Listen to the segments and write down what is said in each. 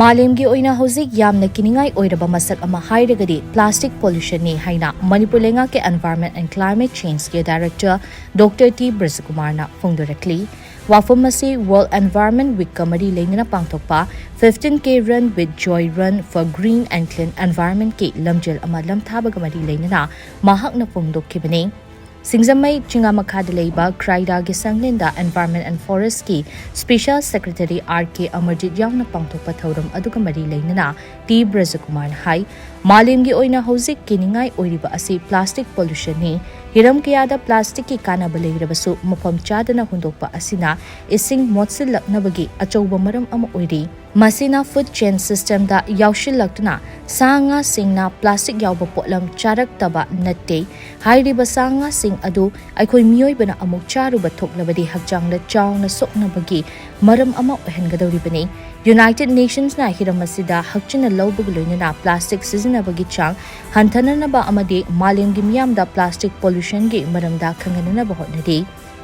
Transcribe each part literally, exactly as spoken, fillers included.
ꯃꯥꯂꯦꯝꯒꯤ ꯑꯣꯏꯅ ꯍꯧꯖꯤꯛ ꯌꯥꯝꯅ ꯀꯤꯅꯤꯡꯉꯥꯏ ꯑꯣꯏꯔꯕ ꯃꯁꯛ ꯑꯃ ꯍꯥꯏꯔꯒꯗꯤ plastic pollutionꯅꯤ ꯍꯥꯏꯅ ꯃꯅꯤꯄꯨꯔ ꯂꯩꯉꯥꯛꯀꯤ Environment and Climate Changeꯀꯤ Director Doctor T ꯕ꯭ꯔꯖꯀꯨꯃꯥꯔꯅ ꯐꯣꯡꯗꯣꯔꯛꯂꯤ꯫ ꯋꯥꯐꯝ ꯑꯁꯤ World Environment Weekꯀ ꯃꯔꯤ ꯂꯩꯅꯅ ꯄꯥꯡꯊꯣꯛꯄ fifteen K Run with Joy Run for Green and Clean Environmentꯀꯤ ꯂꯝꯖꯦꯜ ꯑꯃ ꯂꯝꯊꯥꯕꯒ ꯃꯔꯤ ꯂꯩꯅꯅ ꯃꯍꯥꯛꯅ ꯐꯣꯡꯗꯣꯛꯈꯤꯕꯅꯤ꯫ ꯁꯤꯡꯖꯃꯩ ꯆꯤꯡꯉꯥ ꯃꯈꯥꯗ ꯂꯩꯕ ꯈ꯭ꯔꯥꯏꯗꯥꯒꯤ ꯁꯪꯂꯦꯟꯗ Environment and Forestꯀꯤ Special Secretary R K Amarjeet ꯌꯥꯎꯅ ꯄꯥꯡꯊꯣꯛꯄ ꯊꯧꯔꯝ ꯑꯗꯨꯒ ꯃꯔꯤ ꯂꯩꯅꯅ ꯇꯤ ꯕ꯭ꯔꯖꯀꯨꯃꯥꯔꯅ ꯍꯥꯏ, ꯃꯥꯂꯦꯝꯒꯤ ꯑꯣꯏꯅ ꯍꯧꯖꯤꯛ ꯀꯤꯅꯤꯡꯉꯥꯏ ꯑꯣꯏꯔꯤꯕ ꯑꯁꯤ plastic pollutionꯅꯤ꯫ ꯍꯤꯔꯝ ꯀꯌꯥꯗ plasticꯀꯤ ꯀꯥꯟꯅꯕ ꯂꯩꯔꯕꯁꯨ ꯃꯐꯝ ꯆꯥꯗꯅ ꯍꯨꯟꯗꯣꯛꯄ ꯑꯁꯤꯅ ꯏꯁꯤꯡ ꯃꯣꯠꯁꯤꯜꯂꯛꯅꯕꯒꯤ ꯑꯆꯧꯕ ꯃꯔꯝ ꯑꯃ ꯑꯣꯏꯔꯤ꯫ ꯃꯁꯤꯅ food chain systemꯗ ꯌꯥꯎꯁꯤꯜꯂꯛꯇꯨꯅ ꯁꯥ ꯉꯥꯁꯤꯡꯅ plastic ꯌꯥꯎꯕ ꯄꯣꯠꯂꯝ ꯆꯥꯔꯛꯇꯕ ꯅꯠꯇꯦ꯫ ꯍꯥꯏꯔꯤꯕ ꯁꯥ ꯉꯥꯁꯤꯡ ꯑꯗꯨ ꯑꯩꯈꯣꯏ ꯃꯤꯑꯣꯏꯕꯅ ꯑꯃꯨꯛ ꯆꯥꯔꯨꯕ ꯊꯣꯛꯂꯕꯗꯤ ꯍꯛꯆꯥꯡꯗ ꯆꯥꯎꯅ ꯁꯣꯛꯅꯕꯒꯤ ꯃꯔꯝ ꯑꯃ ꯑꯣꯏꯍꯟꯒꯗꯧꯔꯤꯕꯅꯤ꯫ United Nationsꯅ ꯍꯤꯔꯝ ꯑꯁꯤꯗ ꯍꯛꯆꯤꯟꯅ ꯂꯧꯕꯒ ꯂꯣꯏꯅꯅ plastic ꯁꯤꯖꯤꯟꯅꯕꯒꯤ ꯆꯥꯡ ꯍꯟꯊꯅꯅꯕ ꯑꯃꯗꯤ ꯃꯥꯂꯦꯝꯒꯤ ꯃꯤꯌꯥꯝꯗ plastic pollutionꯒꯤ ꯃꯔꯝꯗ ꯈꯪꯍꯟꯅꯅꯕ ꯍꯣꯠꯅꯔꯤ꯫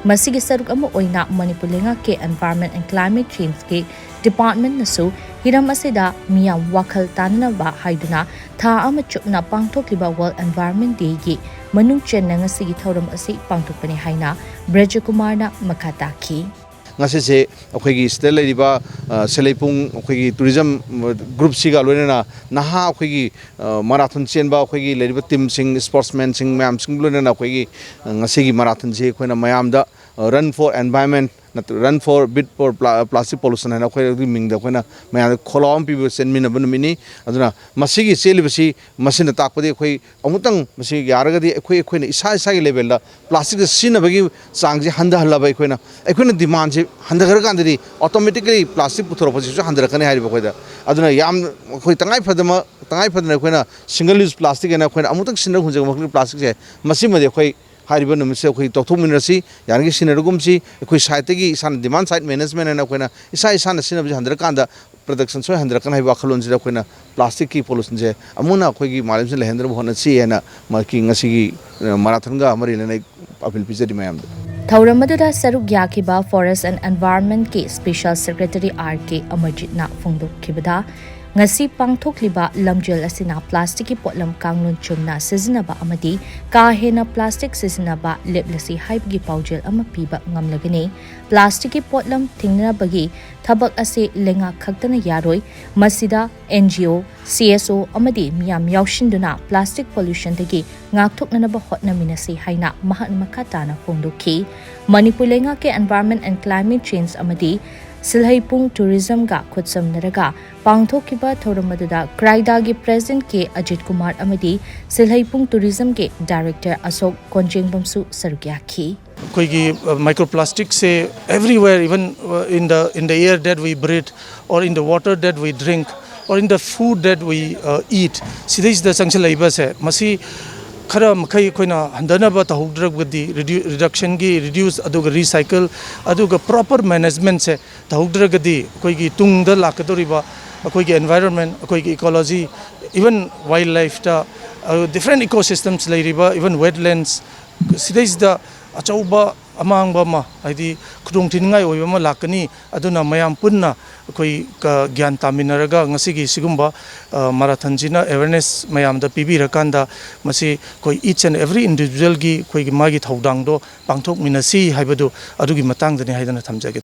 ꯃꯁꯤꯒꯤ ꯁꯔꯨꯛ ꯑꯃ ꯑꯣꯏꯅ ꯃꯅꯤꯄꯨꯔ ꯂꯩꯉꯥꯛꯀꯤ Environment and Climate Changeꯀꯤ Departmentꯅꯁꯨ ꯍꯤꯔꯝ ꯑꯁꯤꯗ ꯃꯤꯌꯥꯝ ꯋꯥꯈꯜ ꯇꯥꯅꯅꯕ ꯍꯥꯏꯗꯨꯅ ꯊꯥ ꯑꯃ ꯆꯨꯞꯅ ꯄꯥꯡꯊꯣꯛꯂꯤꯕ World Environment Dayꯒꯤ ꯃꯅꯨꯡ ꯆꯟꯅ ꯉꯁꯤꯒꯤ ꯊꯧꯔꯝ ꯑꯁꯤ ꯄꯥꯡꯊꯣꯛꯄꯅꯤ ꯍꯥꯏꯅ ꯕ꯭ꯔꯖꯀꯨꯃꯥꯔꯅ ꯃꯈꯥ ꯇꯥꯈꯤ꯫ ꯉꯁꯤꯁꯦ ꯑꯩꯈꯣꯏꯒꯤ ꯁꯤꯗ ꯂꯩꯔꯤꯕ, ꯑ, ꯁꯦꯂꯩꯄꯨꯡ ꯑꯩꯈꯣꯏꯒꯤ tourism groupꯁꯤꯒ ꯂꯣꯏꯅꯅ ꯅꯍꯥ ꯑꯩꯈꯣꯏꯒꯤ, ꯑ, marathon ꯆꯦꯟꯕ ꯑꯩꯈꯣꯏꯒꯤ ꯂꯩꯔꯤꯕ teamꯁꯤꯡ, sportsmanꯁꯤꯡ ꯃꯌꯥꯝꯁꯤꯡ ꯂꯣꯏꯅꯅ ꯑꯩꯈꯣꯏꯒꯤ, ꯑ, ꯉꯁꯤꯒꯤ marathonꯁꯤ ꯑꯩꯈꯣꯏꯅ ꯃꯌꯥꯝꯗ, ꯑ, Run for Environment ꯅꯠꯇ꯭ꯔ Run for Beat for Pla-, Plastic Pollution ꯍꯥꯏꯅ ꯑꯩꯈꯣꯏꯒꯤ ꯃꯤꯡꯗ ꯑꯩꯈꯣꯏꯅ ꯃꯌꯥꯝꯗ ꯈꯣꯜꯂꯥꯎ ꯑꯃ ꯄꯤꯕ ꯆꯦꯟꯃꯤꯟꯅꯕ ꯅꯨꯃꯤꯠꯅꯤ꯫ ꯑꯗꯨꯅ ꯃꯁꯤꯒꯤ ꯆꯦꯜꯂꯤꯕꯁꯤ ꯃꯁꯤꯅ ꯇꯥꯛꯄꯗꯤ ꯑꯩꯈꯣꯏ ꯑꯃꯨꯛꯇꯪ ꯃꯁꯤ ꯌꯥꯔꯒꯗꯤ ꯑꯩꯈꯣꯏ, ꯑꯩꯈꯣꯏꯅ ꯏꯁꯥ ꯏꯁꯥꯒꯤ levelꯗ plasticꯁꯦ ꯁꯤꯖꯤꯟꯅꯕꯒꯤ ꯆꯥꯡꯁꯤ ꯍꯟꯊꯍꯜꯂꯕ ꯑꯩꯈꯣꯏꯅ, ꯑꯩꯈꯣꯏꯅ demandꯁꯤ ꯍꯟꯊꯈ꯭ꯔꯀꯥꯟꯗꯗꯤ automatically plastic ꯄꯨꯊꯣꯔꯛꯄꯁꯤꯁꯨ ꯍꯟꯊꯔꯛꯀꯅꯤ ꯍꯥꯏꯔꯤꯕ ꯑꯩꯈꯣꯏꯗ꯫ ꯑꯗꯨꯅ ꯌꯥꯝ ꯑꯩꯈꯣꯏ ꯇꯉꯥꯏ ꯐꯗꯅ, ꯇꯉꯥꯏ ꯐꯗꯅ ꯑꯩꯈꯣꯏꯅ single use plastic ꯍꯥꯏꯅ ꯑꯩꯈꯣꯏꯅ ꯑꯃꯨꯛꯇꯪ ꯁꯤꯖꯤꯟꯅꯕ ꯍꯨꯟꯖꯕ ꯃꯈꯜꯒꯤ plasticꯁꯦ, ꯃꯁꯤꯃꯗꯤ ꯑꯩꯈꯣꯏ ꯍꯥꯏꯔꯤꯕ ꯅꯨꯃꯤꯠꯁꯦ ꯑꯩꯈꯣꯏ ꯇꯧꯊꯣꯛꯃꯤꯟꯅꯔꯁꯤ, ꯌꯥꯔꯤꯈꯩ ꯁꯤꯟꯅꯔꯒꯨꯝꯁꯤ꯫ ꯑꯩꯈꯣꯏ sideꯇꯒꯤ ꯏꯁꯥꯅ demand side management ꯍꯥꯏꯅ ꯑꯩꯈꯣꯏꯅ ꯏꯁꯥ ꯏꯁꯥꯅ ꯁꯤꯖꯤꯟꯅꯕꯁꯤ ꯍꯟꯊꯔꯀꯥꯟꯗ production ꯁꯣꯏ ꯍꯟꯊꯔꯛꯀꯅꯤ ꯍꯥꯏꯕ ꯋꯥꯈꯜꯂꯣꯟꯁꯤꯗ ꯑꯩꯈꯣꯏꯅ plasticꯀꯤ pollutionꯁꯦ ꯑꯃꯨꯛ ꯍꯟꯅ ꯑꯩꯈꯣꯏꯒꯤ ꯃꯥꯂꯦꯝꯁꯤꯗ ꯂꯩꯍꯟꯗꯅꯕ ꯍꯣꯠꯅꯁꯤ ꯍꯥꯏꯅ ꯃꯍꯥꯛꯀꯤ ꯉꯁꯤꯒꯤ, ꯑ, marathonꯒ ꯃꯔꯤ ꯂꯩꯅꯅ ꯑꯩ appeal ꯄꯤꯖꯔꯤ ꯃꯌꯥꯝꯗ꯫ ꯊꯧꯔꯝ ꯑꯗꯨꯗ ꯁꯔꯨꯛ ꯌꯥꯈꯤꯕ Forest and Environment ꯀꯤ Special Secretary R K ꯑꯃꯔꯖꯤꯠꯅ ꯐꯣꯡꯗꯣꯛꯈꯤꯕꯗ, ꯉꯁꯤ ꯄꯥꯡꯊꯣꯛꯂꯤꯕ ꯂꯝꯖꯦꯜ ꯑꯁꯤꯅ plastic ꯀꯤ ꯄꯣꯠꯂꯝ ꯀꯥꯡꯂꯣꯟ ꯆꯨꯝꯅ ꯁꯤꯖꯤꯟꯅꯕ ꯑꯃꯗꯤ ꯀꯥ ꯍꯦꯟꯅ plastic ꯁꯤꯖꯤꯟꯅꯕ ꯂꯦꯞꯂꯁꯤ ꯍꯥꯏꯕꯒꯤ ꯄꯥꯎꯖꯦꯜ ꯑꯃ ꯄꯤꯕ ꯉꯝꯂꯒꯅꯤ꯫ Plastic ꯀꯤ ꯄꯣꯠꯂꯝ ꯊꯤꯡꯅꯕꯒꯤ ꯊꯕꯛ ꯑꯁꯤ ꯂꯩꯉꯥꯛ ꯈꯛꯇꯅ ꯌꯥꯔꯣꯏ, ꯃꯁꯤꯗ N G O, C S O ꯑꯃꯗꯤ ꯃꯤꯌꯥꯝ ꯌꯥꯎꯁꯤꯟꯗꯨꯅ plastic pollution ꯗꯒꯤ ꯉꯥꯛꯊꯣꯛꯅꯅꯕ ꯍꯣꯠꯅꯃꯤꯟꯅꯁꯤ ꯍꯥꯏꯅ ꯃꯍꯥꯛꯅ ꯃꯈꯥ ꯇꯥꯅ ꯐꯣꯡꯗꯣꯛꯈꯤ꯫ ꯃꯅꯤꯄꯨꯔ ꯂꯩꯉꯥꯛꯀꯤ Environment and Climate Change ꯑꯃꯗꯤ ꯁꯤꯜꯍꯩꯄꯨꯡ Tourism ꯒ ꯈꯨꯠꯁꯝꯅꯔꯒ ꯄꯥꯡꯊꯣꯛꯈꯤꯕ ꯊꯧꯔꯝ ꯑꯗꯨꯗ CRIDA ꯒꯤ President K ꯑꯖꯤꯠ ꯀꯨꯃꯥꯔ ꯑꯃꯗꯤ ꯁꯤꯜꯍꯩꯄꯨꯡ Tourism ꯒꯤ Director ꯑꯁꯣꯛ ꯀꯣꯟꯖꯦꯡꯕꯝꯁꯨ ꯁꯔꯨꯛ ꯌꯥꯈꯤ꯫ ꯑꯩꯈꯣꯏꯒꯤ, uh, microplastic say everywhere, even, uh, in the, in the air that we breathe, or in the water that we drink, or in the food that we, uh, eat, ꯁꯤꯗꯩꯁꯤꯗ ꯆꯪꯁꯤꯜꯂꯛꯏꯕꯁꯦ, ꯃꯁꯤ ꯈꯔ ꯃꯈꯩ ꯑꯩꯈꯣꯏꯅ ꯍꯟꯊꯅꯕ ꯇꯧꯍꯧꯗ꯭ꯔꯒꯗꯤ, redu-, reduction ꯒꯤ, reduce, ꯑꯗꯨꯒ recycle, ꯑꯗꯨꯒ proper management ꯁꯦ ꯇꯧꯍꯧꯗ꯭ꯔꯒꯗꯤ, ꯑꯩꯈꯣꯏꯒꯤ ꯇꯨꯡꯗ ꯂꯥꯛꯀꯗꯧꯔꯤꯕ ꯑꯩꯈꯣꯏꯒꯤ environment, ꯑꯩꯈꯣꯏꯒꯤ ecology, even wildlife ꯇ, ꯑ, different ecosystems ꯂꯩꯔꯤꯕ, even wetlands, ꯁꯤꯗꯩꯁꯤꯗ ꯑꯆꯧꯕ ꯑꯃꯥꯡꯕ ꯑꯃ, ꯍꯥꯏꯗꯤ ꯈꯨꯗꯣꯡ ꯊꯤꯅꯤꯡꯉꯥꯏ ꯑꯣꯏꯕ ꯑꯃ ꯂꯥꯛꯀꯅꯤ꯫ ꯑꯗꯨꯅ ꯃꯌꯥꯝ ꯄꯨꯟꯅ ꯑꯩꯈꯣꯏ ꯀ-, ꯒ꯭ꯌꯥꯟ ꯇꯥꯃꯤꯟꯅꯔꯒ ꯉꯁꯤꯒꯤ ꯁꯤꯒꯨꯝꯕ, ꯑ, marathon ꯁꯤꯅ awareness ꯃꯌꯥꯝꯗ ꯄꯤꯕꯤꯔꯀꯥꯟꯗ, ꯃꯁꯤ ꯑꯩꯈꯣꯏ each and every individual ꯒꯤ ꯑꯩꯈꯣꯏꯒꯤ ꯃꯥꯒꯤ ꯊꯧꯗꯥꯡꯗꯣ ꯄꯥꯡꯊꯣꯛꯃꯤꯟꯅꯁꯤ ꯍꯥꯏꯕꯗꯨ ꯑꯗꯨꯒꯤ ꯃꯇꯥꯡꯗꯅꯤ ꯍꯥꯏꯗꯅ ꯊꯝꯖꯒꯦ꯫